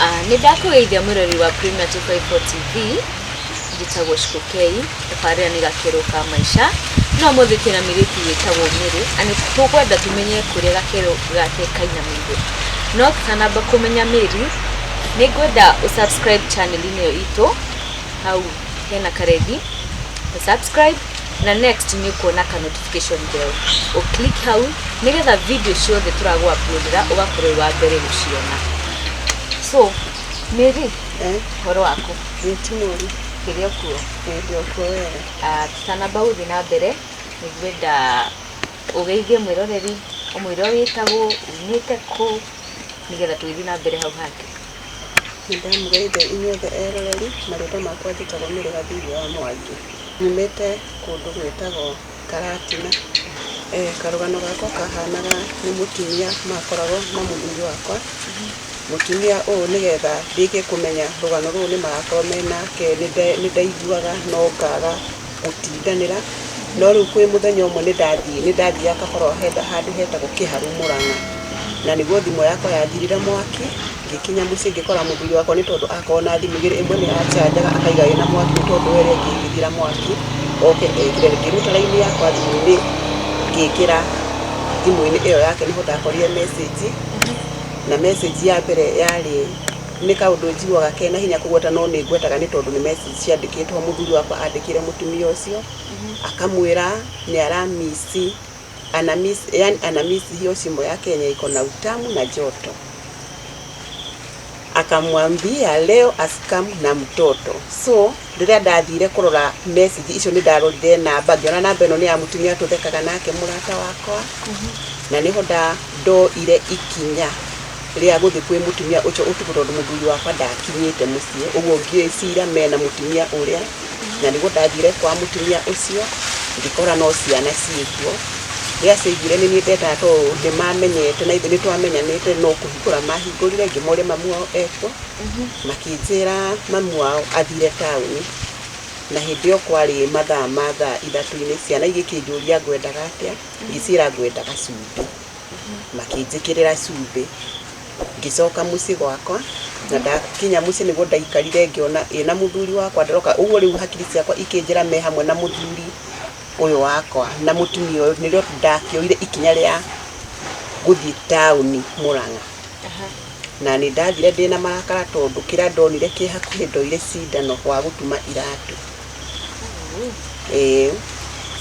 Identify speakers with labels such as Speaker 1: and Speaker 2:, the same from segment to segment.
Speaker 1: Nĩ ndakũgeithia mwĩroreri wa Premier 254 TV, njĩtagwo Shiko K, tabarĩra nĩ gakero ka maica, no ũmũthĩ twĩna mũirĩtu wĩtagwo Mary, na nĩ tũkwenda tũmenye kũrĩa gakero gake kainamĩire. No tũtanamba kũmenya Mary, nĩ ngwenda ũ subscribe channel inĩ ĩyo itũ, hau hena karendi, ũ subscribe na next nĩ ũkuona ka notification bell, ũ click hau nĩgetha video ciothe tũragũ upload ĩra ũgakorwo wĩ wa mbere gũciona. So Mary, ũhoro waku?
Speaker 2: Ĩĩ ti mũru.
Speaker 1: Kĩrĩ o kuo?
Speaker 2: Ĩĩ ndĩ o kuo wega.
Speaker 1: Tũtanamba gũthiĩ na mbere, nĩ ngwenda ũgeithie mwĩroreri, ũmwĩre wĩtagwo, umĩte kũ, nĩgetha tũgĩthiĩ na mbere hau hangĩ.
Speaker 2: Nĩ ndamũgeithia inyuothe eroreri, marĩtwa makwa njĩtagwo Mary Gathiria wa Mwangi. Nyumĩte kũndũ gwĩtagwo Karatina. Karũgano gakwa kahanaga nĩ mũtumia makoragwo na mũthuri wakwa. Mũtumia ũyũ nĩgetha ndĩkie kũmenya rũgano rũrũ nĩ marakorwo menake nĩ ndaiguaga no ngaga gũtindanĩra. No rĩu kwĩ mũthenya ũmwe nĩ ndathiĩ, nĩ ndathiaga kabara handũ hetagwo Kĩharũ Mũrang'a, na nĩguo thimũ yakwa yathirire mwaki, ngĩkinya mũciĩ ngĩkora mũthuri wakwa nĩ tondũ akoragwo na thimũ igĩrĩ, ĩmwe nĩ achanjaga akaiga ĩna mwaki nĩ tondũ ĩrĩa ĩngĩ ĩngĩthira mwaki oke ekĩre. Ngĩruta raini yakwa thimũ-inĩ ngĩkĩra thimũ-inĩ ĩyo yake nĩho ndakorire message, na message ya mbere yarĩ nĩ kaũndũ njiguaga kena hinya kũgweta no nĩ ngwetaga nĩ tondũ nĩ message ciandĩkĩtwo mũthuri wakwa andĩkĩire mũtumia ũcio, akamwĩra nĩ ara miss, ana miss, yani ana miss hiyo shimo yake yenye iko na utamu na joto. Akamwambia leo asikam na mtoto. So rĩrĩa ndathire kũrora message icio nĩ ndarorire namba, ngĩona namba ĩno nĩ ya mũtumia tũthekaga nake mũrata wakwa, na nĩho ndoire ikinya rĩa gũthiĩ kwĩ mũtumia ũcio ũtukũ tondũ mũthuri wakwa ndakinyĩte mũciĩ, ũguo ngĩcira mena mũtumia ũrĩa, na nĩguo ndathire kwa mũtumia ũcio ngĩkora no ciana ciĩkuo. Rĩrĩa ciaiguire nĩ niĩ ndetana tondũ nĩ mamenyete na ithuĩ nĩ twamenyanĩte no kũhingũra mahingũrire, ngĩmoria mamu wao ekuo, makĩnjĩra mamu wao athire taũni, na hĩndĩ ĩyo kwarĩ mathaa ma thaa ithatũ-inĩ, ciana igĩkĩnjũria ngwendaga atĩa, ngĩciĩra ngwendaga cumbĩ, makĩnjĩkĩrĩra cumbĩ, ngĩcoka mũciĩ gwakwa, na ndakinya mũciĩ nĩguo ndaikarire ngĩona ĩna mũthuri wakwa ndĩroka, ũguo rĩu hakiri ciakwa ikĩnjĩra me hamwe na mũthuri ũyũ wakwa na mũtumia ũyũ, nĩrĩo ndakĩoire ikinya rĩa gũthiĩ taũni Mũrang'a. Na nĩ ndathire ndĩna marakara tondũ kĩrĩa ndonire kĩ hakuhĩ ndoire cindano wa gũtuma iratũ. Ĩĩ.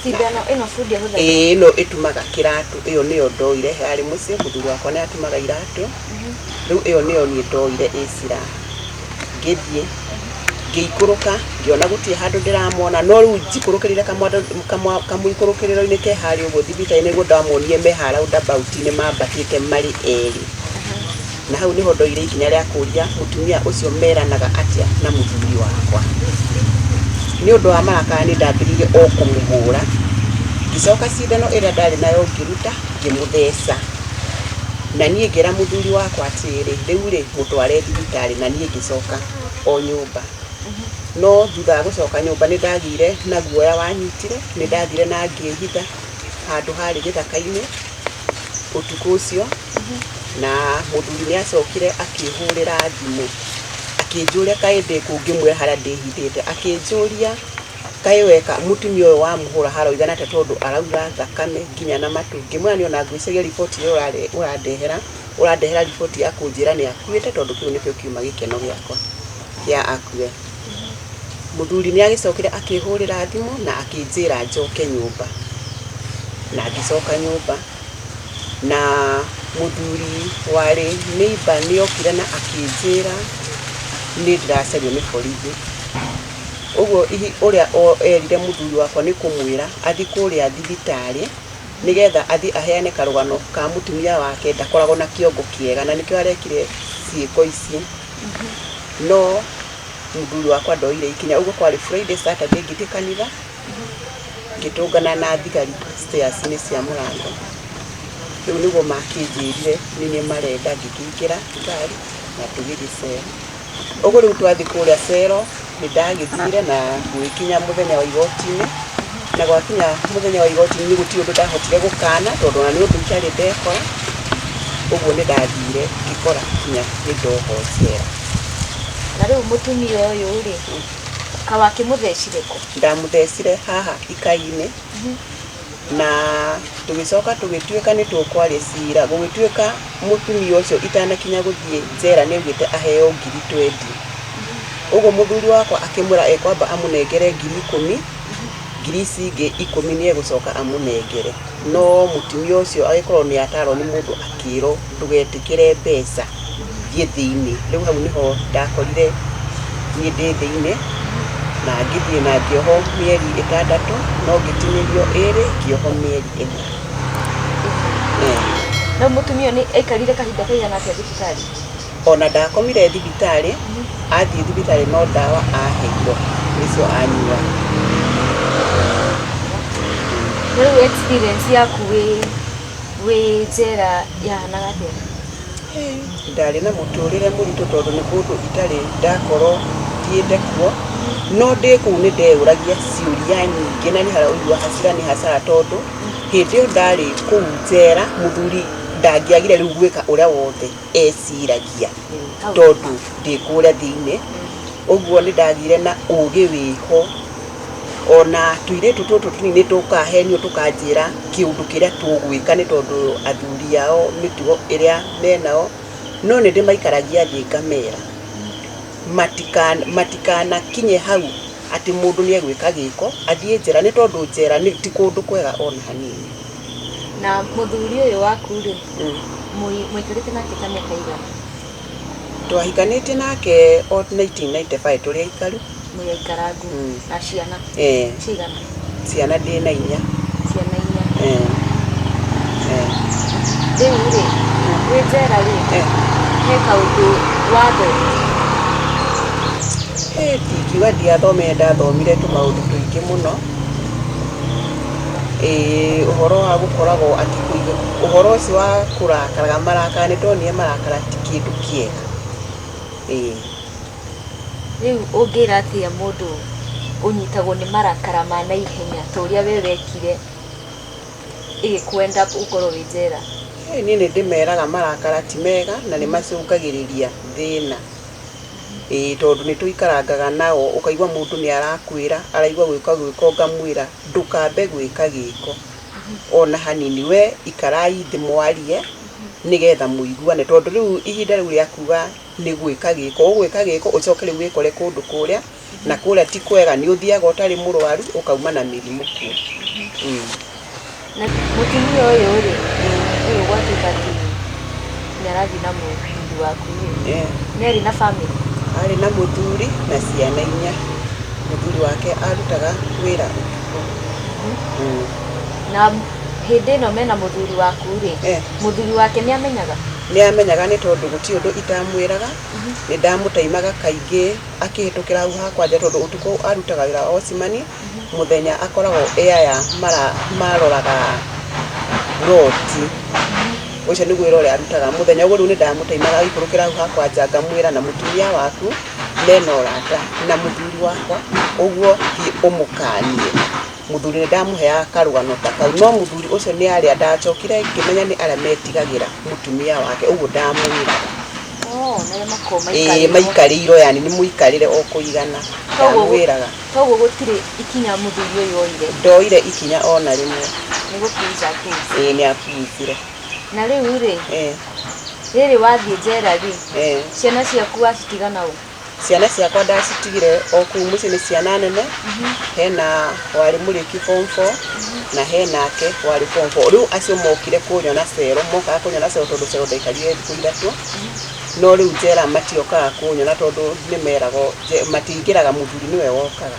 Speaker 1: Cindano ĩno bundi ahũthagĩra?
Speaker 2: Ĩĩ ĩno ĩtumaga kĩratũ, ĩyo nĩyo ndoire yarĩ mũciĩ, mũthuri wakwa nĩ atumaga iratũ, rĩu ĩyo nĩyo niĩ ndoire ĩ ciraha. Ngĩthiĩ, ngĩikũrũka, ngĩona gũtirĩ handũ ndĩramona, no rĩu njikũrũkĩrĩire kamũikũrũkĩrĩro-inĩ ke harĩa ũguo thibitarĩ nĩguo ndamonire me ha roundabout-inĩ mambatĩte marĩ erĩ. Na hau nĩho ndoire ikinya rĩa kũria mũtumia ũcio meranaga atĩa na mũthuri wakwa. Nĩ ũndũ wa marakara nĩ ndambĩrĩirie o kũmũhũra, ngĩcoka cindano ĩrĩa ndarĩ nayo ngĩruta ngĩmũtheca. Na niĩ ngĩra mũthuri wakwa atĩrĩrĩ, rĩu rĩ mũtware thibitarĩ, na niĩ ngĩcoka o nyũmba. No thutha wa gũcoka nyũmba nĩ ndagĩire na guoya wanyitire, nĩ ndathire na ngĩhitha handũ harĩ gĩthaka-inĩ ũtukũ ũcio, na mũthuri nĩ acokire akĩhũrĩra thimũ, akĩnjũria kaĩ ndĩ kũ, ngĩmwĩra harĩa ndĩhithĩte, akĩnjũria kaĩ weka mũtumia ũyũ wamũhũra haroigana atĩa tondũ araura thakame nginya na matũ, ngĩmwĩra niĩ ona ngwĩciria riboti ĩyo ũrandehera, ũrandehera riboti ya kũnjĩra nĩ akuĩte tondũ kĩu nĩkĩo kiuma gĩkeno gĩakwa kĩa akue. Mũthuri nĩ agĩcokire akĩhũrĩra thimũ na akĩnjĩra njoke nyũmba, na ngĩcoka nyũmba, na mũthuri warĩ neighbor nĩ okire na akĩnjĩra nĩ ndĩracario nĩ borithi. Ũguo ũrĩa erire mũthuri wakwa nĩ kũmwĩra athiĩ kũrĩa thibitarĩ nĩgetha athiĩ aheane karũgano ka mũtumia wake ndakoragwo na kĩongo kĩega na nĩkĩo arekire ciĩko ici. No mũthuri wakwa ndoire ikinya, ũguo kwarĩ Friday, Saturday ngĩthiĩ kanitha, ngĩtũngana na thigari stairs-inĩ cia mũrango. Rĩu nĩguo makĩnjĩrire nĩ niĩ marenda, ngĩkĩingĩra ngari na tũgĩthiĩ cero. Ũguo rĩu twathiĩ kũrĩa cero, nĩ ndagĩthire na gũgĩkinya mũthenya wa igoti-inĩ, na gwakinya mũthenya wa igoti-inĩ gũtirĩ ũndũ ndahotire gũkana tondũ ona nĩ ũndũ itarĩ ndekora, ũguo nĩ ndathire ngĩkora nginya nĩ ndohwo njera.
Speaker 1: Na rĩu mũtumia ũyũ rĩ, kawakĩmũthecire kũ?
Speaker 2: Ndamũthecire haha ikai-inĩ na tũgĩcoka tũgĩtuĩka nĩ tũkwaria cira. Gũgĩtuĩka mũtumia ũcio itanakinya gũthiĩ njera nĩ augĩte aheo ngiri 20. Ũguo mũthuri wakwa akĩmwĩra ekwamba amũnengere ngiri 10, ngiri ici ingĩ 10 nĩ egũcoka amũnengere. No mũtumia ũcio agĩkorwo nĩ atarwo nĩ mũndũ akĩrwo ndũgetĩkĩre mbeca thiĩ thĩinĩ. Rĩu hau nĩho ndakorire niĩ ndĩ thĩinĩ na ngĩthiĩ na ngĩohwo mĩeri 6, no ngĩtinĩrio 2 ngĩohwo mĩeri 4.
Speaker 1: Na mũtumia nĩ aikarire kahinda kaigana atĩa thibitarĩ?
Speaker 2: Ona ndakomire thibitarĩ, athiĩ thibitarĩ no ndawa aheirwo nĩcio anyuaga.
Speaker 1: Na rĩu experience yaku wĩ njera yahanaga atĩa?
Speaker 2: Ndarĩ na mũtũrĩre mũritũ tondũ nĩ kũndũ itarĩ ndakorwo thiĩte kuo, no ndĩ kũu nĩ ndeyũragia ciũria nyingĩ na nĩ harĩa ũiguaga hasira nĩ hasara tondũ hĩndĩ ĩyo ndarĩ kũu njera mũthuri ndangĩagire rĩu gwĩka ũrĩa wothe eciragia tondũ ndĩ kũrĩa thĩinĩ. Ũguo nĩ ndagĩire na ũgĩ wĩho, ona tũirĩtu tũtũ tũnini tũkahenio tũkanjĩra kĩũndũ kĩrĩa tũgwĩka nĩ tondũ athuri ao mĩtugo ĩrĩa menao, no nĩ ndĩmaikaragia thĩ ngamera matikanakinye hau atĩ mũndũ nĩ egwĩka gĩko athiĩ njera nĩ tondũ njera ti kũndũ kwega ona hanini.
Speaker 1: Na mũthuri ũyũ waku rĩ, mũikarĩte nake ta mĩaka igana?
Speaker 2: Twahikanĩtie nake o 1995 tũrĩ aikaru.
Speaker 1: Mũrĩ aikarangu. Na ciana? Cigana?
Speaker 2: Ciana ndĩ na 4.
Speaker 1: Ciana 4. Rĩu rĩ, wĩ njera rĩ, he kaũndũ wathomire?
Speaker 2: Ndingiuga ndiathomire, ndathomire tũmaũndũ tũingĩ mũno. Ũhoro wa gũkoragwo atĩ kũiga ũhoro ũcio wa kũrakaraga marakara nĩ ndonire marakara ti kĩndũ kĩega.
Speaker 1: Rĩu ũngĩra atĩa mũndũ ũnyitagwo nĩ marakara ma naihenya ta ũrĩa we wekire ĩgĩkwenda ũkorwo wĩ njera?
Speaker 2: Niĩ nĩ ndĩmeraga marakara ti mega na nĩ macũngagĩrĩria thĩna. Tondũ nĩ tũikarangaga nao ũkaigua mũndũ nĩ arakwĩra araigua gwĩka gwĩko ngamwĩra ndũkambe gwĩka gĩko ona hanini, we ikarai thĩ mwarie nĩgetha mũiguane, tondũ rĩu ihinda rĩu rĩa kuga nĩ gwĩka gĩko ũgwĩka gĩko ũcoke rĩu wĩkore kũndũ kũrĩa na kũrĩa ti kwega, nĩ ũthiaga ũtarĩ mũrwaru ũkauma na mĩrimũ kuo.
Speaker 1: Na mũtumia ũyũ rĩ, ũyũ gwatuĩka atĩ nĩ arathiĩ na mũthuri waku rĩ, nĩ arĩ na family?
Speaker 2: Arĩ na mũthuri na ciana 4. Mũthuri wake arutaga wĩra ũtukũ.
Speaker 1: Na hĩndĩ ĩno mena mũthuri waku rĩ, mũthuri wake nĩ amenyaga?
Speaker 2: Nĩ amenyaga nĩ tondũ gũtirĩ ũndũ itamwĩraga, nĩ ndamũtaimaga kaingĩ akĩhĩtũkĩra hau hakwa nja tondũ ũtukũ arutaga wĩra wa ocimani, mũthenya akoragwo e aya maroraga roti. Ũcio nĩguo wĩra ũrĩa arutaga mũthenya. Ũguo rĩu nĩ ndamũtaimaga agĩikũrũkĩra hau hakwa nja ngamwĩra na mũtumia waku mena ũrata na mũthuri wakwa, ũguo thiĩ ũmũkanie. Mũthuri nĩ ndamũheaga karũgano ta kau, no mũthuri ũcio nĩ arĩa ndacokire ngĩmenya nĩ arĩa metigagĩra mũtumia wake, ũguo ndamwĩraga. Maikarĩirwo, yani nĩ mũikarĩre o kũigana. Ndamwĩraga.
Speaker 1: Koguo gũtirĩ ikinya mũthuri ũyũ oire?
Speaker 2: Ndoire ikinya ona rĩmwe.
Speaker 1: Nĩ gũpuuza apuuzire?
Speaker 2: Nĩ apuuzire.
Speaker 1: Na rĩu rĩ, rĩrĩ wathiĩ njera rĩ, ciana ciaku wacitiga na ũ?
Speaker 2: Ciana ciakwa ndacitigire o kũu mũciĩ, nĩ ciana nene. Hena warĩ mũrĩki form 4 na henake warĩ form 4. Rĩu acio mokire kũnyona cero, mokaga kũnyona cero tondũ cero ndaikarire thikũ 3. No rĩu njera matiokaga kũnyona tondũ nĩ meragwo matingĩraga, mũthuri nĩwe wokaga.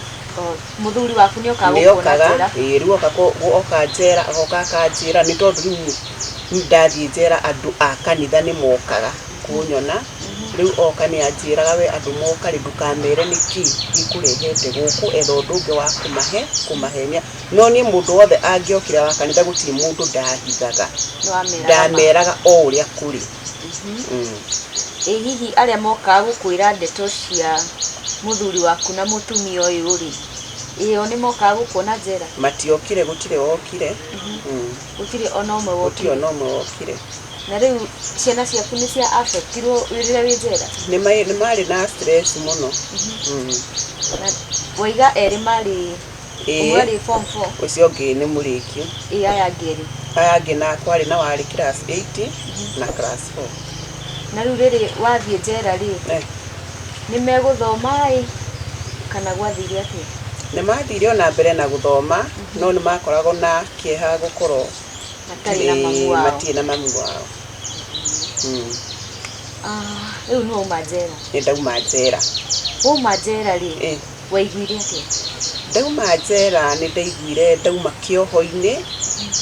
Speaker 1: Mũthuri waku nĩ okaga gũkuona njera?
Speaker 2: Rĩu oka njera, agoka akanjĩra nĩ tondũ rĩu ndathiĩ njera andũ a kanitha nĩ mokaga kũnyona. Rĩu oka nĩ anjĩraga we andũ moka rĩ ndũkamere nĩkĩ gĩkũrehete gũkũ, etha ũndũ ũngĩ wa kũmahenia. No niĩ mũndũ wothe angĩokire wa kanitha gũtirĩ mũndũ ndahithaga, ndameraga o ũrĩa kũrĩ.
Speaker 1: Ĩ hihi arĩa mokaga gũkwĩra ndeto cia mũthuri waku na mũtumia ũyũ rĩ, ĩ o nĩ mokaga gũkuona njera?
Speaker 2: Matiokire, gũtirĩ wokire.
Speaker 1: Gũtirĩ ona ũmwe wokire?
Speaker 2: Gũtirĩ ona ũmwe wokire.
Speaker 1: Na rĩu ciana ciaku nĩ cia affectirwo rĩrĩa wĩ njera?
Speaker 2: Nĩ marĩ na stress mũno.
Speaker 1: Na waiga erĩ marĩ, ũmwe arĩ form 4?
Speaker 2: Ũcio ũngĩ nĩ mũrĩkiu.
Speaker 1: Ĩ aya angĩ erĩ?
Speaker 2: Aya angĩ na kwarĩ na warĩ class 8 na class 4.
Speaker 1: Na rĩu rĩrĩ wathiĩ njera rĩ, nĩ megũthoma ĩ kana gwathire atĩa?
Speaker 2: Nĩ mathire ona mbere na gũthoma, no nĩ makoragwo na kĩeha gũkorwo
Speaker 1: matarĩ na mamu wao.
Speaker 2: Matirĩ na mamu wao.
Speaker 1: Rĩu nĩ wauma njera?
Speaker 2: Nĩ ndauma njera.
Speaker 1: Wauma njera rĩ, waiguire atĩa?
Speaker 2: Ndauma njera nĩ ndaiguire ndauma kĩoho-inĩ,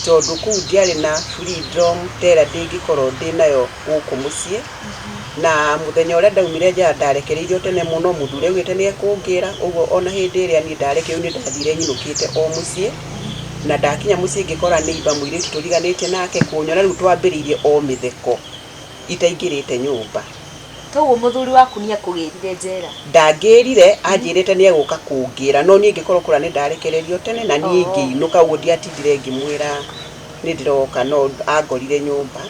Speaker 2: tondũ kũu ndiarĩ na freedom ta ĩrĩa ndĩngĩkorwo ndĩnayo gũkũ mũciĩ. Na mũthenya ũrĩa ndaumire njera ndarekereirio tene mũno, mũthuri augĩte nĩ ekũngĩra, ũguo ona hĩndĩ ĩrĩa niĩ ndarekereirio nĩ ndathire nyinũkĩte o mũciĩ. Na ndakinya mũciĩ ngĩkora neighbor mũirĩtu tũriganĩtie nake kũnyona, rĩu twambĩrĩirie o mĩtheko itaingĩrĩte nyũmba.
Speaker 1: Toguo mũthuri waku nĩ akũgĩrire njera?
Speaker 2: Ndangĩrire, anjĩrĩte nĩ egũka kũngĩra, no niĩ ngĩkorwo kũrĩa nĩ ndarekererio tene na niĩ ngĩinũka, ũguo ndiatindire ngĩmwĩra nĩ ndĩroka, no angorire nyũmba.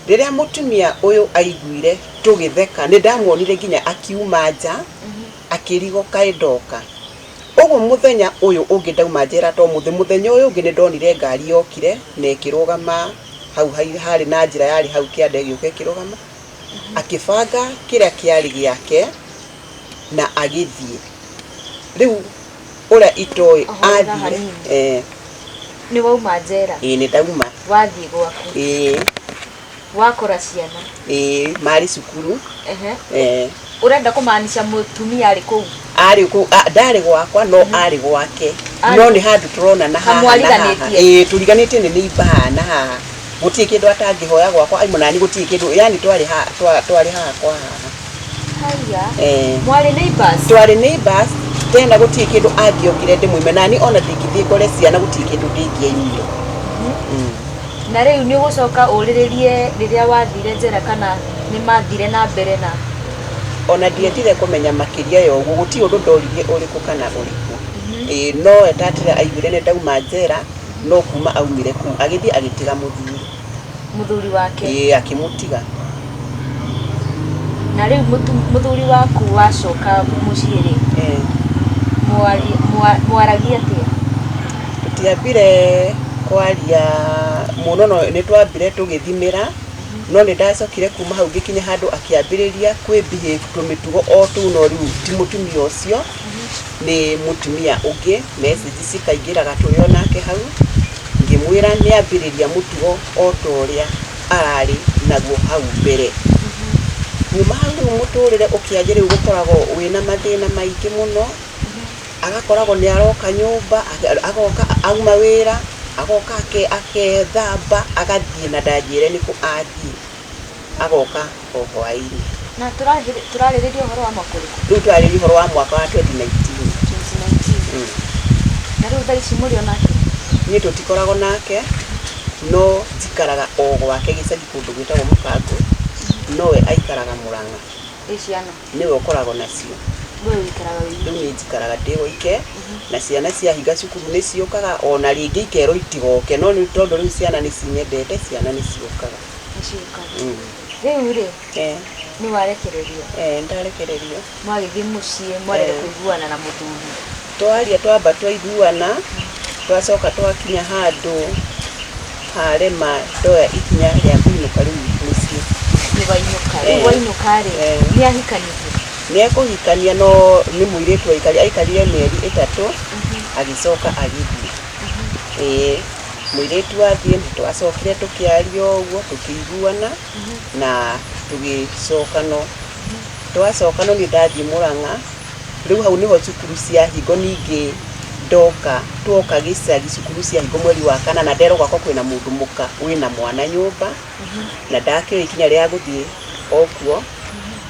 Speaker 2: Rĩrĩa mũtumia ũyũ aiguire tũgĩtheka, nĩ ndamuonire nginya akiuma nja, akĩrigwo kaĩ ndoka. Ũguo mũthenya ũyũ ũngĩ ndauma njera to mũthĩ, mũthenya ũyũ ũngĩ nĩ ndonire ngari yokire na ĩkĩrũgama hau harĩ na njĩra yarĩ hau kĩanda ĩgĩũka ĩkĩrũgama. Akĩbanga kĩrĩa kĩarĩ gĩake na agĩthiĩ. Rĩu ũrĩa itoĩ athire.
Speaker 1: Nĩ wauma njera?
Speaker 2: Ĩĩ nĩ ndauma.
Speaker 1: Wathiĩ gwaku?
Speaker 2: Ĩĩ.
Speaker 1: Wakora ciana?
Speaker 2: Ĩĩ, marĩ cukuru.
Speaker 1: Ũrenda kũmaanisha mũtumia arĩ kũu?
Speaker 2: Arĩ kũu, ndarĩ gwakwa no arĩ gwake. No nĩ handũ tũronana haha na haha. Ĩĩ, tũriganĩtie nĩ neighbor haha na haha. Gũtirĩ kĩndũ atangĩhoya gwakwa, aimũ nani gũtirĩ kĩndũ, yani twarĩ haha kwa haha.
Speaker 1: Haiya. Mwarĩ neighbors?
Speaker 2: Twarĩ neighbors, tena gũtirĩ kĩndũ angĩokire ndĩmũime, nani ona ndingĩthiĩ ngore ciana gũtirĩ kĩndũ ndingĩaimire.
Speaker 1: Na rĩu nĩ ũgũcoka ũrĩrĩrie rĩrĩa wathire njera kana nĩ mathire na mbere na?
Speaker 2: Ona ndiendire kũmenya makĩria ya ũguo, gũtirĩ ũndũ ndoririe ũrĩkũ kana ũrĩkũ. Ĩĩ, no etatire aiguire nĩ ndauma njera, no kuma aumire kũu, agĩthiĩ agĩtiga mũthuri.
Speaker 1: Mũthuri wake?
Speaker 2: Ĩĩ, akĩmũtiga.
Speaker 1: Na rĩu mũthuri waku wacoka mũciĩ rĩ, mwaragia atĩa?
Speaker 2: Tũtiambire kwaria mũno, no nĩ twambire tũgĩthimĩra, no nĩ ndacokire kuma hau ngĩkinya handũ akĩambĩrĩria kwĩ behave tũmĩtugo o tũu, no rĩu ti mũtumia ũcio, nĩ mũtumia ũngĩ, message cikaingĩraga tũrĩ o nake hau, ngĩmwĩra nĩ ambĩrĩria mũtugo o ta ũrĩa ararĩ naguo hau mbere. Kuma hau rĩu mũtũrĩre ũkĩanjia rĩu gũkoragwo wĩna mathĩna maingĩ mũno, agakoragwo nĩ aroka nyũmba, agoka auma wĩra, agoka akethamba, agathiĩ na ndanjĩre nĩkũ athiĩ, agoka o hwaĩ-inĩ.
Speaker 1: Na tũrarĩrĩria ũhoro wa mwaka ũrĩkũ?
Speaker 2: Rĩu tũrarĩrĩria ũhoro wa mwaka wa 2019.
Speaker 1: 2019. Na rĩu thaa ici mũrĩ o nake?
Speaker 2: Niĩ tũtikoragwo nake, no njikaraga o gwake gĩcagi kũndũ gwĩtagwo Mũkangũ, nowe aikaraga Mũrang'a.
Speaker 1: Ĩ ciana?
Speaker 2: Nĩwe ũkoragwo nacio.
Speaker 1: We ũikaraga wĩ wiki?
Speaker 2: Rĩu niĩ njikaraga ndĩ wike, na ciana ciahinga cukuru nĩ ciũkaga, ona rĩngĩ ikerwo itigoke, no nĩ tondũ rĩu ciana nĩ cinyendete, ciana nĩ ciũkaga.
Speaker 1: Nĩ ciũkaga. Rĩu rĩ, nĩ warekererio?
Speaker 2: Ndarekererio.
Speaker 1: Mwagĩthiĩ mũciĩ, mwarega kũiguana na mũthuri?
Speaker 2: Twaria twamba twaiguana, twacoka twakinya handũ harema ndoya ikinya rĩa kũinũka rĩu mũciĩ.
Speaker 1: Nĩ wainũka. Rĩu wainũka rĩ, nĩ ahikanirie?
Speaker 2: Nĩ ekũhikania no nĩ mũirĩtu aikarire mĩeri 3, agĩcoka agĩthiĩ. Ĩĩ, mũirĩtu athiĩ, nĩ twacokire tũkĩaria ũguo, tũkĩiguana na tũgĩcokano. Twacokano nĩ ndathiĩ Mũrang'a, rĩu hau nĩho cukuru ciahingo ningĩ ndoka, twoka gĩcagi cukuru ciahingo mweri wa 4, na nderwo gwakwa kwĩna mũndũ mũka wĩna mwana nyũmba, na ndakĩoya ikinya rĩa gũthiĩ o kuo,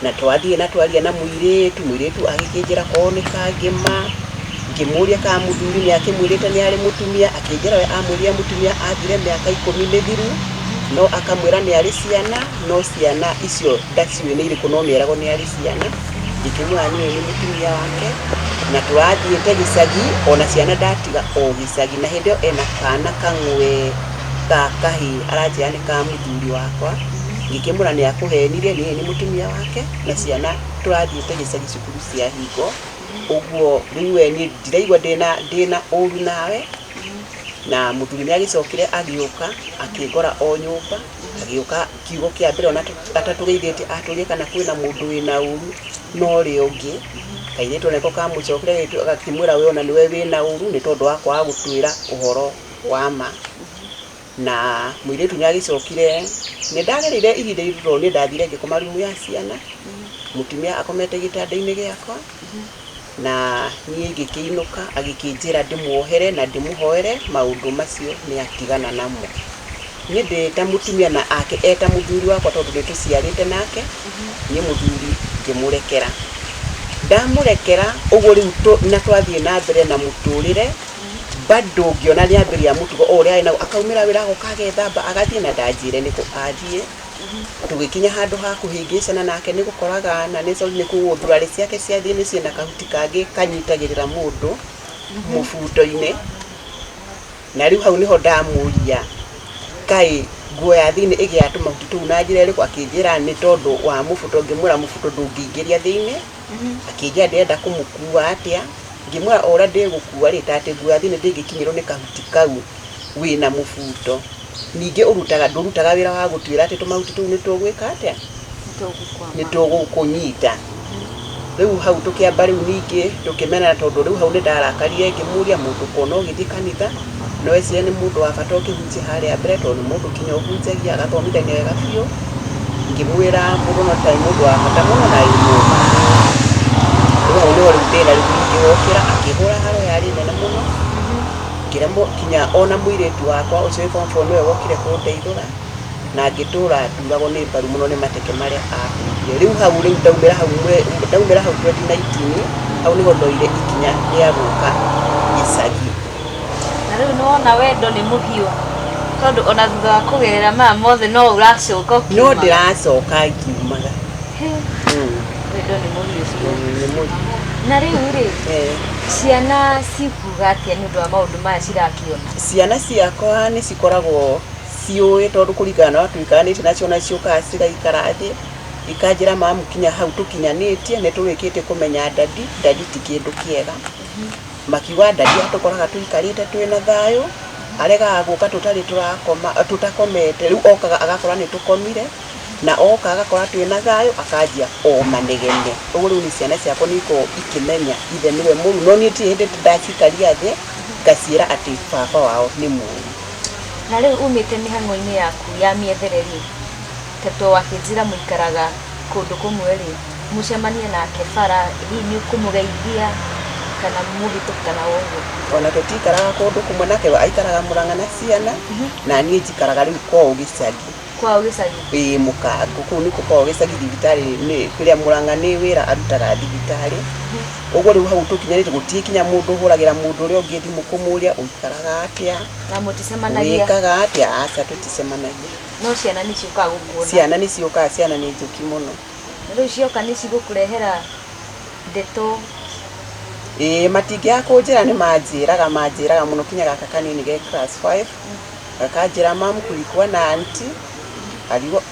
Speaker 2: na twathiĩ na twaria na mũirĩtu, mũirĩtu agĩkĩnjĩra korwo nĩ kangĩma, ngĩmũria kana mũthuri nĩ akĩmwĩrĩte nĩ arĩ mũtumia, akĩnjĩra we amwĩrire mũtumia athire mĩaka 10 mĩthiru, no akamwĩra nĩ arĩ ciana, no ciana icio ndaciũĩ nĩ irĩkũ, no nĩeragwo nĩ arĩ ciana. Ngĩkĩmwĩra niĩ nĩ mũtumia wake, na tũrathiĩte gĩcagi, ona ciana ndatiga o gĩcagi, na hĩndĩ ĩyo ena kana kang'we Ga kahĩĩ aranjĩra nĩ ka mũthuri wakwa. Ngĩkĩmwĩra nĩ akũhenirie, niĩ nĩ mũtumia wake na ciana tũrathiĩte gĩcagi cukuru cia hingo. Ũguo rĩu we niĩ ndiraigua ndĩna ũru nawe. Na mũthuri nĩ agĩcokire agĩũka akĩngora o nyũmba, agĩũka kiugo kĩa mbere ona atatũgeithĩtie atũrie kana kwĩna mũndũ wĩna ũru na ũrĩa ũngĩ. Kairĩtu nako kamũcokera gakĩmwĩra we ona nĩwe wĩna ũru nĩ tondũ wa kwaga gũtwĩra ũhoro wa ma. Na mũirĩtu nĩ agĩcokire, nĩ ndagereire ihinda iritũ tondũ niĩ ndathire ngĩkoma rumu ya ciana, mũtumia akomete gĩtanda-inĩ gĩakwa, na niĩ ngĩkĩinũka agĩkĩnjĩra ndĩmuohere na ndĩmũhoere maũndũ macio nĩ atigana namo. Niĩ ndĩ ta mũtumia na ake e ta mũthuri wakwa tondũ nĩ tũciarĩte nake, niĩ mũthuri ngĩmũrekera. Ndamũrekera ũguo rĩu na twathiĩ na mbere na mũtũrĩre, bado ngĩona nĩ ambĩrĩria mũtugo o ũrĩa arĩ naguo, akaumĩra wĩra agoka agethamba agathiĩ na ndanjĩre nĩkũ athiĩ. Tũgĩkinya handũ ha kũhĩngĩcana nake nĩ gũkoraga na nĩ sorry nĩ kũgwo thuruarĩ ciake cia thĩinĩ ciĩna kahuti kangĩ kanyitagĩrĩra mũndũ mũbuto-inĩ. Na rĩu hau nĩho ndamũria kaĩ nguo ya thĩinĩ ĩgĩaga tũmahuti tũu na njĩra ĩrĩkũ, akĩnjĩra nĩ tondũ wa mũbuto, ngĩmwĩra mũbuto ndũngĩingĩria thĩinĩ. Akĩnjĩra ndĩrenda kũmũkua atĩa, ngĩmwĩra o ũrĩa ndĩgũkua rĩ, ta atĩ nguo ya thĩinĩ ndĩngĩkinyĩrwo nĩ kahuti kau wĩna mũbuto. Ningĩ ũrutaga ndũrutaga wĩra wa gũtuĩra atĩ tũmahuti tũu nĩ tũgwĩka atĩa? Nĩ tũgũkũnyita. Rĩu hau tũkĩamba rĩu ningĩ tũkĩmenana tondũ rĩu hau nĩ ndarakarire ngĩmũria mũndũ ũkuona ũgĩthiĩ kanitha, no ecirie nĩ mũndũ wa bata ũkĩhunjia harĩa mbere tondũ nĩ mũndũ kinya ũhunjagia agathomithania wega biũ. Ngĩmwĩra mũndũ no tarĩ mũndũ wa bata mũno na wĩ mũũgĩ. Rĩu hau nĩho rĩu thĩna rĩu ningĩ wokĩra akĩhũra haro yarĩ nene mũno, ngĩremwo kinya ona mũirĩtu wakwa ũcio wĩ form four nĩwe wokire kũndeithũra, na ngĩtũra nduragwo nĩ mbaru mũno nĩ mateke marĩa ahũrire. Rĩu hau rĩu ndaumĩra hau ndaumĩra hau 2019, hau nĩho ndoire ikinya rĩa gũka gĩcagi.
Speaker 1: Na rĩu nĩ wona wendo nĩ mũhiũ tondũ ona thutha wa kũgerera maya mothe no ũracoka
Speaker 2: ũkiumaga. No ndĩracoka ngiumaga.
Speaker 1: Wendo nĩ mũhiũ biũ. Nĩ mũhiũ. Na rĩu rĩ, ciana cikuga atĩa nĩ ũndũ wa maũndũ maya cirakĩona?
Speaker 2: Ciana ciakwa nĩ cikoragwo ciũĩ tondũ kũringana na ũrĩa tũikaranĩtie nacio na ciũkaga cigaikara thĩ, ikanjĩra mamu kinya hau tũkinyanĩtie nĩ tũrĩkĩtie kũmenya daddy, daddy ti kĩndũ kĩega. Makiuga daddy atũkoraga tũikarĩte twĩna thayũ, aregaga gũka tũtarĩ tũrakoma, tũtakomete, rĩu okaga agakora nĩ tũkomire, na oka agakora twĩna thayũ akanjia o manegene. Ũguo rĩu niĩ ciana ciakwa nĩ ikoragwo ikĩmenya ithe nĩwe mũru, no niĩ ndirĩ hĩndĩ ndacikaria thĩ ngaciĩra atĩ baba wao nĩ mũru.
Speaker 1: Na rĩu umĩte mĩhang'o-inĩ yaku ya mĩethere rĩ, ta to wakĩnjĩra mũikaraga kũndũ kũmwe rĩ, mũcemanie nake bara, hihi nĩ ũkũmũgeithia kana mũhĩtũke kana ũguo?
Speaker 2: Ona tũtikaraga kũndũ kũmwe nake we aikaraga Mũrang'a na ciana, na niĩ njikaraga rĩu kwao gĩcagi.
Speaker 1: Kwao gĩcagi?
Speaker 2: Ĩĩ Mũkango, kũu nĩkuo kwao gĩcagi thibitarĩ nĩ kũrĩa Mũrang'a nĩ wĩra arutaga thibitarĩ. Ũguo rĩu hau tũkinyanĩte gũtirĩ nginya mũndũ ũhũragĩra mũndũ ũrĩa ũngĩ thimũ kũmũria ũikaraga atĩa,
Speaker 1: Na mũticemanagia?
Speaker 2: wĩkaga atĩa, aca tũticemanagia.
Speaker 1: No ciana nĩ ciũkaga gũkuona?
Speaker 2: Ciana nĩ ciũkaga, ciana nĩ njũki mũno.
Speaker 1: Na rĩu cioka nĩ cigũkũrehera ndeto?
Speaker 2: Ĩĩ matingĩaga kũnjĩra nĩ manjĩraga, manjĩraga mũno kinya gaka kanini ge class five, gakanjĩra mum kulikuwa na auntie,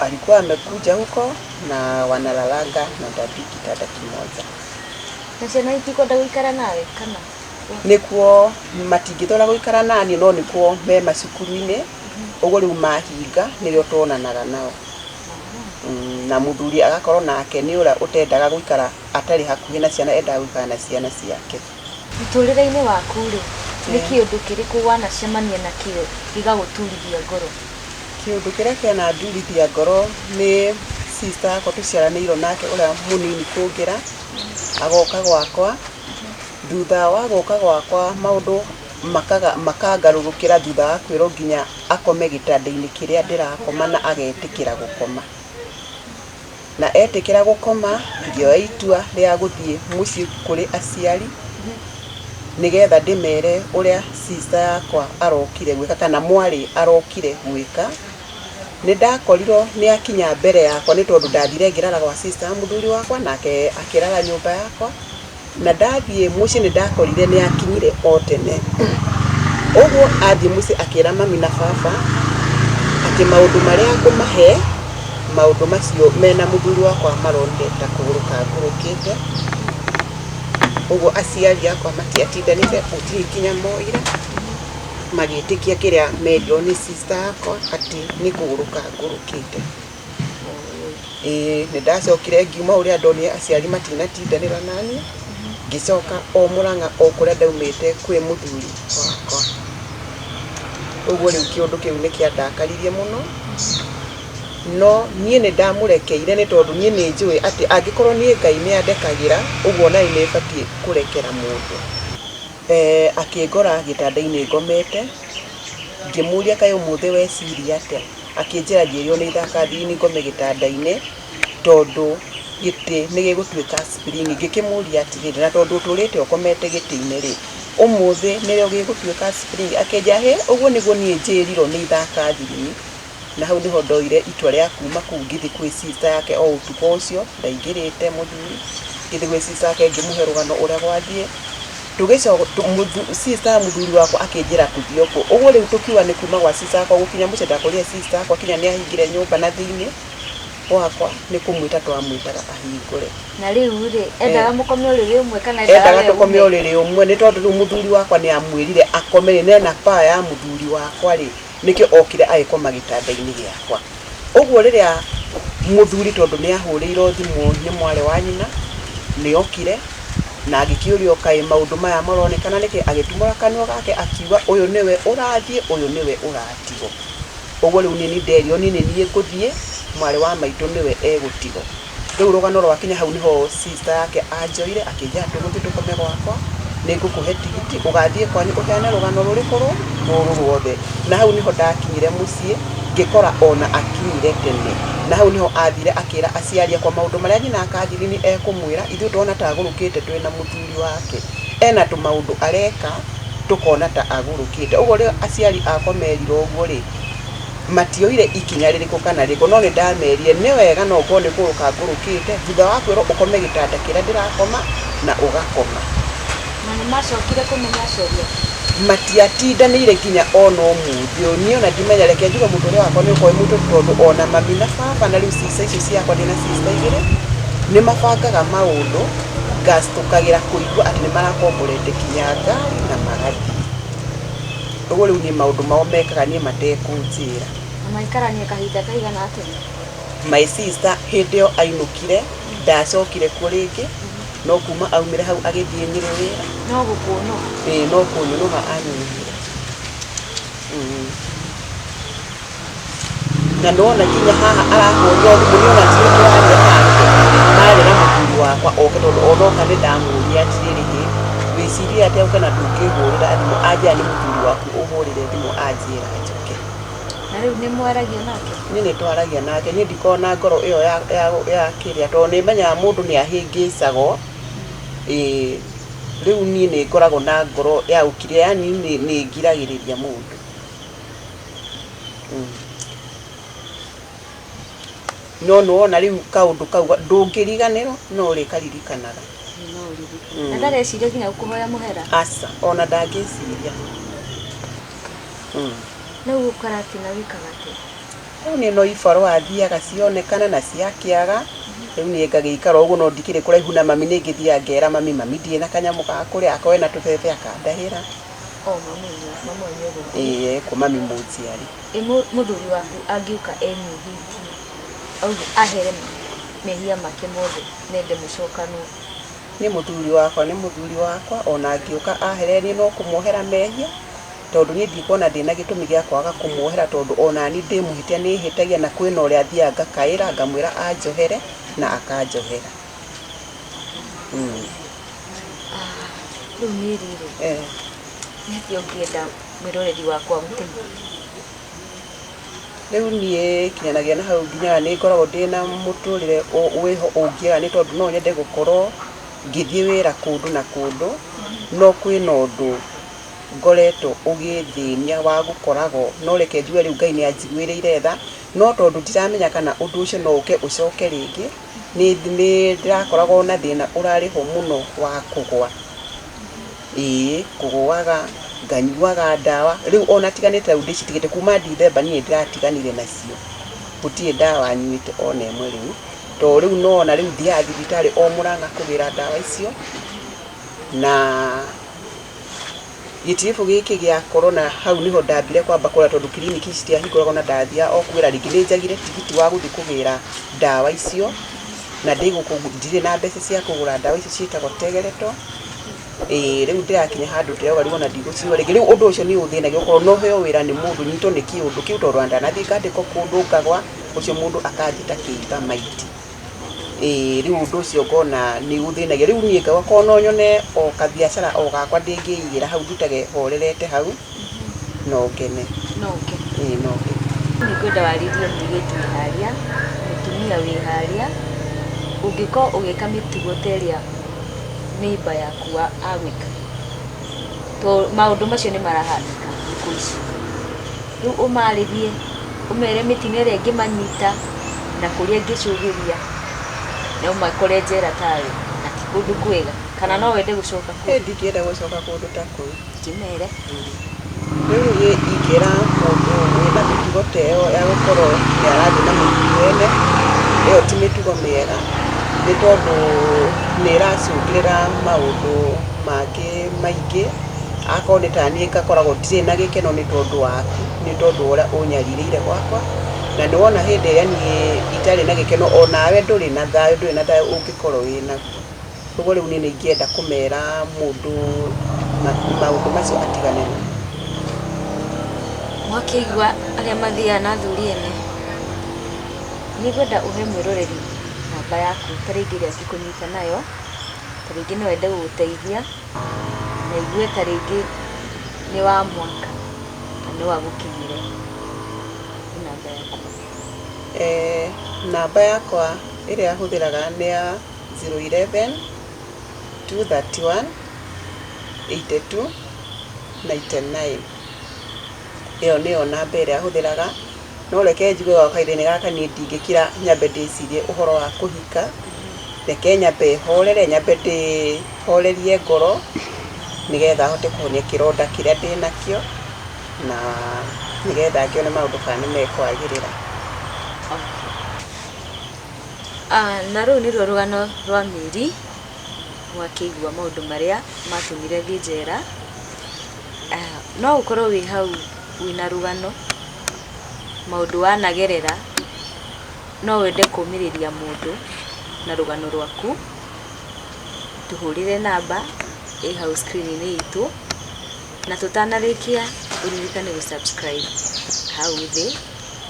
Speaker 2: alikuwa amekuja huko na wanalalanga na daddy kitanda kimoja.
Speaker 1: Na ciana itikwenda gũikara nawe kana?
Speaker 2: Nĩkuo matingĩthũra gũikara naniĩ no nĩkuo me macukuru-inĩ, ũguo rĩu mahinga nĩrĩo tuonanaga nao. Na mũthuri agakorwo nake nĩ ũrĩa ũtendaga gũikara atarĩ hakuhĩ na ciana endaga gũikara na ciana ciake.
Speaker 1: Mũtũrĩre-inĩ waku rĩ, nĩ kĩũndũ kĩrĩkũ wanacemania nakĩo gĩgagũturithia ngoro?
Speaker 2: Kĩũndũ kĩrĩa kĩanandurithia ngoro nĩ sister yakwa tũciaranĩirwo nake ũrĩa mũnini kũngĩra, agoka gwakwa, thutha wa gũka gwakwa maũndũ makangarũrũkĩra thutha wa kwĩrwo nginya akome gĩtanda-inĩ kĩrĩa ndĩrakoma na agetĩkĩra gũkoma. Na etĩkĩra gũkoma, ngĩoya itua rĩa gũthiĩ mũciĩ kũrĩ aciari, nĩgetha ndĩmere ũrĩa sister yakwa arokire gwĩka kana mwarĩ arokire gwĩka. Nĩ ndakorirwo nĩ akinya mbere yakwa nĩ tondũ ndathire ngĩrara gwa sister ya mũthuri wakwa nake akĩrara nyũmba yakwa. Na ndathiĩ mũciĩ nĩ ndakorire nĩ akinyire o tene. Ũguo athiĩ mũciĩ akĩra mami na baba Atĩ maũndũ marĩa ngũmahe, maũndũ macio mena mũthuri wakwa maronire ta kũgũrũka ngũrũkĩte. Ũguo aciari akwa matiatindanĩte, gũtirĩ ikinya moire, magĩtĩkia kĩrĩa merirwo nĩ sister yakwa atĩ nĩ kũgũrũka ngũrũkĩte. Ĩĩ nĩ ndacokire ngiuma ũrĩa ndonire aciari matinatindanĩra naniĩ, ngĩcoka o Mũrang'a o kũrĩa ndaumĩte kwĩ mũthuri wakwa. Ũguo rĩu kĩũndũ kĩu nĩ kĩandakaririe mũno, no niĩ nĩ ndamũrekeire nĩ tondũ niĩ nĩ njũĩ atĩ angĩkorwo niĩ Ngai nĩ andekagĩra, ũguo naniĩ nĩ batiĩ kũrekera mũndũ. Akĩngora gĩtanda-inĩ ngomete, ngĩmũria kaĩ ũmũthĩ weciria atĩa? Akĩnjĩra njĩrĩrwo nĩ ithaka thini ngome gĩtanda-inĩ, tondũ gĩtĩ nĩ gĩgũtuĩka spring. Ngĩkĩmũria atĩrĩrĩ, na tondũ ũtũrĩte ũkomete gĩtĩ-inĩ rĩ, ũmũthĩ nĩrĩo gĩgũtuĩka spring? Akĩnjĩra hĩ, ũguo nĩguo niĩ njĩrirwo nĩ ithaka thini. Na hau nĩho ndoire itua rĩa kuma kũu ngĩthiĩ kwĩ sister yake o ũtukũ ũcio, ndaingĩrĩte mũthuri, ngĩthiĩ gwĩ sister yake ngĩmũhe rũgano ũrĩa gwathiĩ. Sister ya mũthuri wakwa akĩnjĩra tũthiĩ okuo. Ũguo rĩu tũkiuga nĩ kuma gwa sister yakwa gũkinya mũciĩ ndakorire sister yakwa kinya nĩ ahingire nyũmba na thĩiniĩ wakwa, nĩ kũmwĩta twamwĩtaga ahingũre.
Speaker 1: Na rĩu rĩ, endaga mũkome ũrĩrĩ ũmwe kana endaga
Speaker 2: Endaga
Speaker 1: we
Speaker 2: tũkome
Speaker 1: ume?
Speaker 2: ũrĩrĩ ũmwe nĩ tondũ rĩu mũthuri wakwa nĩ amwĩrire akome rĩ, na ena power ya mũthuri wakwa rĩ, nĩkĩo okire agĩkoma gĩtanda-inĩ gĩakwa. Ũguo rĩrĩa mũthuri tondũ nĩ ahũrĩirwo thimũ nĩ mwarĩ wa nyina, nĩ okire na agĩkĩũrio kaĩ maũndũ maya maronekana nĩkĩ, agĩtumũra kanua gake akiuga ũyũ nĩwe ũrathiĩ, ũyũ nĩwe ũratigwo. Ũguo rĩu niĩ nĩ nderirwo niĩ nĩ niĩ ngũthiĩ, mwarĩ wa maitũ nĩwe egũtigwo. Rĩu rũgano rwakinya hau nĩho sister yake anjoire akĩnjĩra tũgũthiĩ tũkome gwakwa, nĩ ngũkũhe tigiti, ũgathiĩ kwanyu ũheane rũgano rũrĩkũ rũrũ ruothe. Na hau nĩho ndakinyire mũciĩ, ngĩkora ona akinyire tene. Na hau nĩho athire akĩra aciari akwa maũndũ marĩa nyina Catherine ekũmwĩra, ithuĩ tũrona ta agũrũkĩte twĩna mũthuri wake. Ena tũmaũndũ areka, tũkona ta agũrũkĩte. Ũguo rĩrĩa aciari akwa merirwo ũguo rĩ, matioire ikinya rĩrĩkũ kana rĩrĩkũ, no nĩ ndamerire nĩ wega no ngorwo nĩ kũgũrũka ngũrũkĩte, thutha wa kwĩrwo ũkome gĩtanda kĩrĩa ndĩrakoma na ũgakoma.
Speaker 1: Na nĩ macokire kũmenya aciari aku?
Speaker 2: Matiatindanĩire nginya ona ũmũthĩ ũyũ. Niĩ ona ndimenya, reke njuge mũtũrĩre wakwa nĩ ũkorwo wĩ mũritũ tondũ ona mami na baba na rĩu sister icio ciakwa ndĩna sister igĩrĩ, nĩ mabangaga maũndũ, ngacitũkagĩra kũigua atĩ nĩ marakomborete kinya ngari na magathiĩ. Ũguo rĩu niĩ maũndũ mao mekaga niĩ matekũnjĩra.
Speaker 1: Na maikarania kahinda kaigana atĩa?
Speaker 2: My sister hĩndĩ ĩyo ainũkire, ndacokire kuo rĩngĩ, no kuma aumire hau agĩthiĩ Nyĩrĩ wĩra.
Speaker 1: No gũkũnũha?
Speaker 2: Ĩĩ no kũnyũnũha anyũnũhire. Na nĩwona kinya haha arahũrĩrwo thimũ, niĩ ona tiwe tũraria nake, marĩ na mũthuri wakwa oke tondũ ona oka nĩ ndamũria atĩrĩrĩ, hĩ, wĩcirie atĩa ũke na ndũngĩhũrĩra thimũ, anjĩra nĩ mũthuri waku ũhũrĩre thimũ anjĩra njũke.
Speaker 1: Na rĩu nĩ mwaragia nake?
Speaker 2: Niĩ nĩ twaragia nake, niĩ ndikoragwo na ngoro ĩyo ya kĩrĩa tondũ nĩ menyaga mũndũ nĩ ahĩngĩcagwo. Ĩĩ rĩu niĩ nĩ ngoragwo na ngoro ya gũkiria, yaani nĩ ngiragĩrĩria mũndũ. No nĩwona rĩu kaũndũ kau ndũngĩriganĩrwo no ũrĩkaririkanaga.
Speaker 1: No ũririkane. Na ndareciria nginya gũkũhoya mũhera?
Speaker 2: Aca, ona ndangĩciria.
Speaker 1: Rĩu gũkaratina wĩkaga atĩa?
Speaker 2: Rĩu niĩ no ibarũa thiaga cionekana na ciakĩaga, rĩu niĩ ngagĩikara ũguo no ndikĩrĩ kũraihu na mami nĩ ngĩthiaga ngera mami, mami ndirĩ na kanyamũ ga kũrĩa, akorwo ena tũbebe akandahĩra.
Speaker 1: O mami mami wanyu e gũkũ?
Speaker 2: Ĩĩ ekũ mami mũnjiari.
Speaker 1: Ĩ mũthuri waku angĩũka enyihĩtie auge ahere mehia make mothe nende mũcokanwo?
Speaker 2: Niĩ mũthuri wakwa nĩ mũthuri wakwa, ona angĩũka ahere niĩ no kũmuohera mehia, tondũ niĩ ndikuona ndĩna gĩtũmi gĩa kwaga kũmuohera tondũ ona niĩ ndĩ mũhĩtia nĩ hĩtagia na kwĩna ũrĩa thiaga ngakaĩra ngamwĩra anjohere na akanjohera.
Speaker 1: Rĩu niĩ rĩrĩ, nĩ atĩa ũngĩenda mwĩroreri wakwa agũteithie?
Speaker 2: Rĩu niĩ kinyanagia na hau nginyaga nĩ ngoragwo ndĩna mũtũrĩre wĩho ũngĩaga nĩ tondũ no nyende gũkorwo ngĩthiĩ wĩra kũndũ na kũndũ, no kwĩna ũndũ ngoretwo ũgĩthĩnia wa gũkoragwo, no reke njuge rĩu Ngai nĩ anjiguĩrĩire tha, no tondũ ndiramenya kana ũndũ ũcio no ũke ũcoke rĩngĩ, nĩ ndĩrakoragwo na thĩna ũrarĩ ho mũno wa kũgwa. Ĩĩ kũgũaga Nganyuaga ndawa rĩu ona tiganĩte rĩu ndĩcitigĩte kuma Dithemba niĩ ndĩratiganire nacio gũtirĩ ndawa nyuĩte ona ĩmwe rĩu to rĩu nona rĩu thiaga thibitarĩ o Mũrang'a kũgĩra ndawa icio na gĩtiribũ gĩkĩ gĩa corona hau nĩho ndambire kwamba kũrora tondũ kiriniki citiahingũragwo na ndathiaga o kũgĩra rĩngĩ nĩ njagire tigiti wa gũthiĩ kũgĩra ndawa icio na ndĩ gũkũ ndirĩ na mbeca cia kũgũra ndawa icio ciĩtagwo tegereto. Ĩĩ rĩu ndĩrakinya handũ ndĩrauga rĩu ona ndigũcinyua rĩngĩ. Rĩu ũndũ ũcio nĩ ũthĩnagia ũkorwo no heo wĩra nĩ mũndũ nyitwo nĩ kĩũndũ kĩu tondũ ona ndanathiĩ ngandĩkwo kũndũ ngagwa ũcio mũndũ akanjĩta kĩimba maiti. Ĩĩ rĩu ũndũ ũcio ngona nĩ ũthĩnagia. Rĩu niĩ ngauga korwo no nyone o kabiacara o gakwa ndĩngĩigĩra hau ndutage horerete hau no ngene.
Speaker 1: No ũkene.
Speaker 2: Ĩĩ no ngene.
Speaker 1: Nĩ ngwenda warĩrie mũirĩtu wĩ harĩa, mũtumia wĩ harĩa, ũngĩkorwo ũgĩka mĩtugo ta ĩrĩa neighbor yaku agwĩka. To maũndũ macio nĩ marahanĩka thikũ ici. Rĩu ũmarĩrie, ũmere mĩtino ĩrĩa ĩngĩmanyita na kũrĩa ĩngĩcũthĩria na ũmakore njera tawe na ti kũndũ kwega. Kana no wende gũcoka kuo?
Speaker 2: Ĩ ndingĩenda gũcoka kũndũ ta kũu.
Speaker 1: Kĩmere.
Speaker 2: Rĩu niĩ ingĩra mũndũ wĩna mĩtugo ta ĩyo ya gũkorwo nĩ arathiĩ na mũthuri wene, ĩyo ti mĩtugo mĩega nĩ tondũ nĩ ĩracũngĩrĩra maũndũ mangĩ maingĩ. Akorwo nĩ ta niĩ ngakoragwo ndirĩ na gĩkeno nĩ tondũ waku, nĩ tondũ wa ũrĩa ũnyarirĩire gwakwa, na nĩ wona hĩndĩ ĩrĩa niĩ itarĩ na gĩkeno onawe ndũrĩ na thayũ, ndũrĩ na thayũ ũngĩkorwo wĩnaguo. Ũguo rĩu niĩ nĩ ingĩenda kũmera mũndũ maũndũ macio atigane namo.
Speaker 1: Mwakĩigua arĩa mathiaga na athuri ene, nĩ ngwenda ũhe mwĩroreri namba yaku ta rĩngĩ ĩrĩa angĩkũnyita nayo, ta rĩngĩ no ende gũgũteithia, na aigue ta rĩngĩ nĩ wa mwaka na no agũkinyĩre. Namba yaku.
Speaker 2: Namba yakwa ĩrĩa hũthĩraga nĩ ya 011 231 82 99. Ĩyo nĩyo namba ĩrĩa hũthĩraga, no reke njuge gwa kahinda-inĩ gaka niĩ ndingĩkira nyambe ndĩcirie ũhoro wa kũhika, reke nyambe horere, nyambe ndĩhorerie ngoro nĩgetha hote kũhonia kĩronda kĩrĩa ndĩnakĩo na nĩgetha ngĩone maũndũ kana nĩ mekwagĩrĩra.
Speaker 1: Okay. Na rũu nĩruo rũgano rwa Mary, mwakĩigua maũndũ marĩa matũmire thiĩ njera. No ũkorwo wĩ hau wĩna rũgano, maũndũ wanagerera, no wende kũmĩrĩria mũndũ na rũgano rwaku, tũhũrĩre namba ĩ hau screen-inĩ itũ, na tũtanarĩkia ũririkane gũ subscribe hau thĩ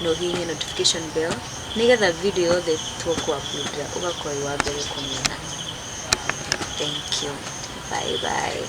Speaker 1: na ũhihinye notification bell nĩgetha video yothe tũkũ upload ũgakorwo wĩ wa mbere kũmĩona. Thank you. Bye bye.